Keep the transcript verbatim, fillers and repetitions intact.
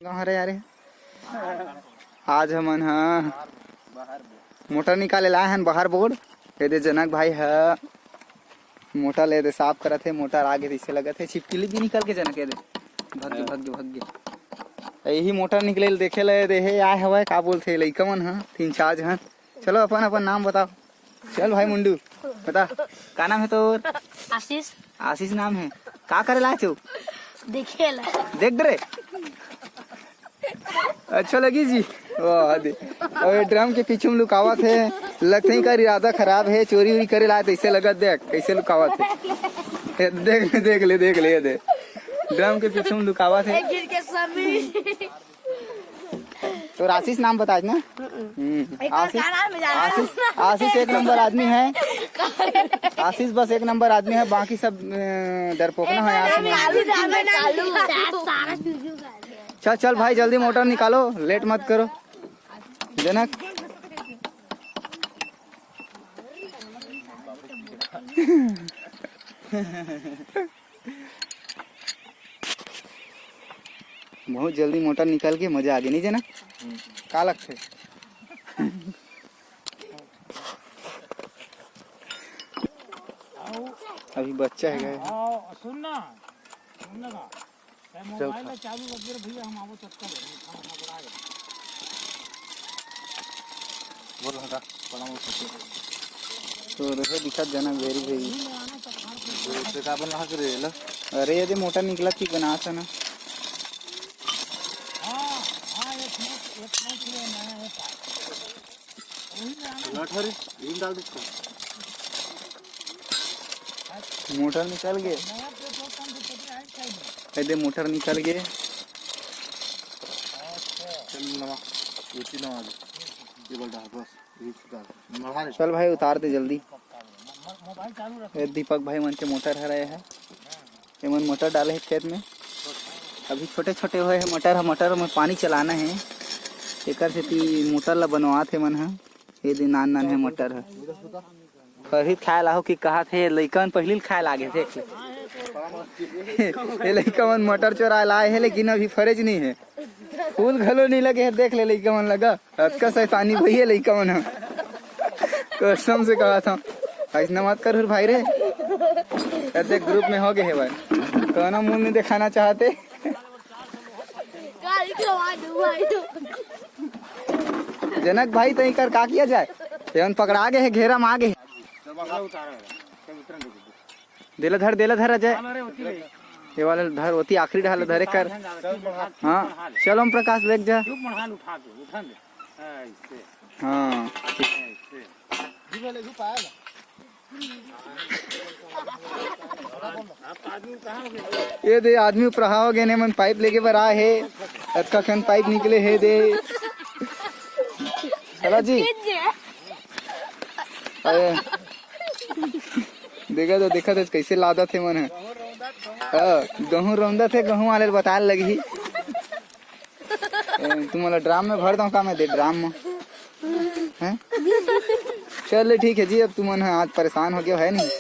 गाँव हरे यार, आज हमन ह मोटर निकाले लाए हन बाहर बोर्ड। ये दे जनक भाई ह मोटर ले दे साफ करत हे, मोटर आगे तइसे लगत हे छिपकली भी निकल के जनक। ये दे भग गे, भग गे, भग गे। यही मोटर निकले ल देखे ले दे हे आए हवय, का बोलथे लइका मन ह, तीन चार झन। चलो अपन अपन नाम बताओ। चल भाई मुंडू, बता, का नाम है तोर? आशीष। आशीष नाम है। का करे ला आचो? देखे ला। देख दे रे। अच्छा लगी जी। वाह दे। और ये ड्रम के पीछू में लुकावत है। लगते ही कर इरादा खराब है, चोरी उरी करे ला, तइसे लगत देख, कैसे लुकावत है। ये देख ले, देख ले, देख ले, ये दे। ड्रम के पीछू में लुकावत है। गिर के समी। तो आशीष नाम बताए ना? हम्म। हम्म। एक बार आशीष, का नाम है जाना? आशीष, आशीष एक नंबर आदमी है। आशीष बस एक नंबर आदमी है, बाकी सब, अ, डरपोकना है यहाँ से। कालू, कालू, कालू। चल, चल भाई, जल्दी मोटर निकालो, लेट मत करो। जनक। बहुत जल्दी मोटर निकल के मजा आ गया, नहीं जनक? का लगथे? अभी बच्चा है क्या? हाँ, सुन ना, सुन ना। ए, मोबाइल ला चालू रख दे रे भैया, हम आवत तक कर, हम घबरा गए। बोल हटा, प्रणाम हो सकते। तो रहे दिखत जनक भेरी भेरी। तो से का बना के रे ला? अरे, ये दे मोटर निकलत की बनात है ना। हाँ, हाँ, एक मिनट, एक मिनट, ये नया है पाइप। वही नया है। लट हरे, इन डाल दे इसको। मोटर निकल गे। नया पेट्रोल पंप पे तो है शायद। ए दे मोटर निकल गे। चल नवा, उसी नवा दे। ये बोल डाल बस, ये डाल। मढ़ा रे। चल भाई उतार दे जल्दी। ये दीपक भाई मन के मोटर हरे है। एमन मोटर डाले हे खेत में। अभी छोटे-छोटे होए हे मटर ह, मटर में पानी चलाना हे, एकर सेती मोटर ला बनवात हे मन ह। ये दे नान-नान हे मटर ह। फरही खाए ला हो कि कहत हे, लइका मन पहिली ल खाए लागे, देख ले। ये लइका मन मटर चोराए ला आए हे, लेकिन अभी फरेज नहीं हे। फूल घलो नहीं लगे हे, देख ले लइका मन लगा। अतका शैतानी भई हे लइका मन ह। कसम से कहत हंव, अइसना मत कर भाई रे। ए देख, ग्रुप में हो गए हे भाई, कोनो मुंह नहीं दिखाना चाहते। जनक भाई, तई कर का किया जाए? एमन पकड़ा गए हे, घेरा में आ गए हे। देला धर, देला धर अजय। ये वाला धर, ओती आखिरी डाल धरे कर। हाँ, चल ओम प्रकाश, लेके जा। चुप मड़हान उठा के, उठा ले। ऐसे, हाँ। ऐसे। ये दे आदमी उपराहा हो गए ने, मन पाइप लेके बर आए हे। अतका कन पाइप निकले हे दे। चला जी। अरे। देखा तो, देखा तो, कैसे लादत हे मन ह। हाँ, गहूं रौंदत हे, गहूं वाले ल बताए लगही। ए, तुमन ला ड्राम में भर दो का मैं दे, ड्राम में? हैं? चल ठीक है जी, अब तुमन ह आज परेशान हो गए हो, है नहीं?